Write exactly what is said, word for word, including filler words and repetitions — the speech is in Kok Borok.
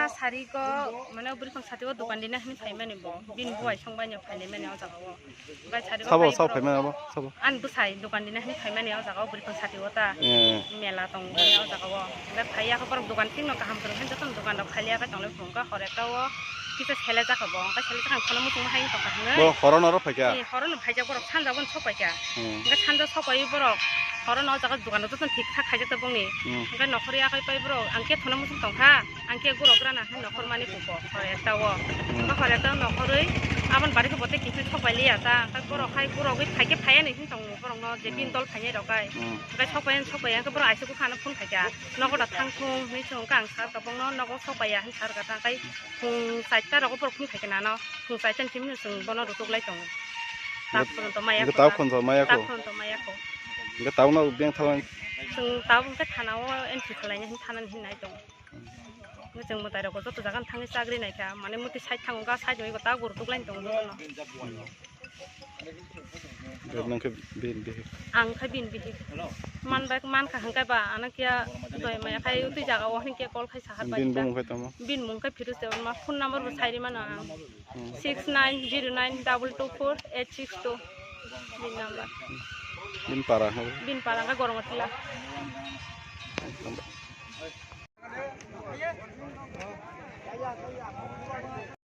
Sari ko, mane, bwrwi phang sati o dokan dina hini phaimani bo. Bini buai song bai no phaimani o jaga o. Bai sari ko Sabo, phai sabo borok. Phaimani abo, sabo. An bwsai dokan dina hini phaimani o jaga o bwrwi phang sati o ta. Eh. Mela tong o jaga o. Bai phaiya ko borok dokan thik no kaham kwrwng hai joto dokan rok khaliya bai tong lai phung ka hor ekta o. Kisa sele jakha bo. Ka sele jakha kono muchung hai tong ka hwnwi. Bo horo noro phaikha? Eh, horo no phaijak borok sanja bon sok paikha. Hmm. Hwnkhe sanja sok pai borok horo no o jaga dokan rok joto thik thak khaijak ta bongni. Hmm. Hwnkhe nokhor ya kai pai borok ang khe thona muchung tong kha. Ang khe borok rana hwnwi nokhor mani kuko hor ekta o. Hmm. Hwnkhe hor ekta nokhorwi aboni bari khe bote kiphil sok pai liya ta. Hwnkhe borok hai borok wi phai khe phaiya ni hwn tong borok no je Hmm. bin dol phainai rok kai. Hmm. Hwnkhe sok pai sok pai hwnkhe borok aisuk kha ano phone khaikha. Nogo da thang thung hwnwi chwng kha ang sar ka bongno nogo sok paiya hwn sar ka ta kai. Phung chaita rogo borok phone khaikhe nano, phung chaita ni simi chwng bono rutuk lai tongo. Tak Hwnkhe, phone to maya hwnkhe ko tak ta. Phone to maya ko. Tak phone to maya ko. Hwnkhe tabuk no bank thalai. Chwng tabuk hwnkhe thana o entry khalai nai, thana ni hinwi nai tongo. Hwnkhe chwng mwtai rok joto jaga no thangwi chagri nai kha, mane mwtwi side thango, ga side o ego tak bo rutuk lai tongo joto no. Nang khe bin bihik. Ang khe bin bihik. Man bai man kha hwnkhe ba ano kiya doi maya khai utwi jaga o hwnkhe call khai saha bai. Bin bumung khai tamo? Bin mung khai Firuz Debbarma, phone number bo sai ri mano ang. Hmm. Six nine zero nine double two four eight six two. Bin number. Bin para habo? Bin para hwnkhe Gorongotila.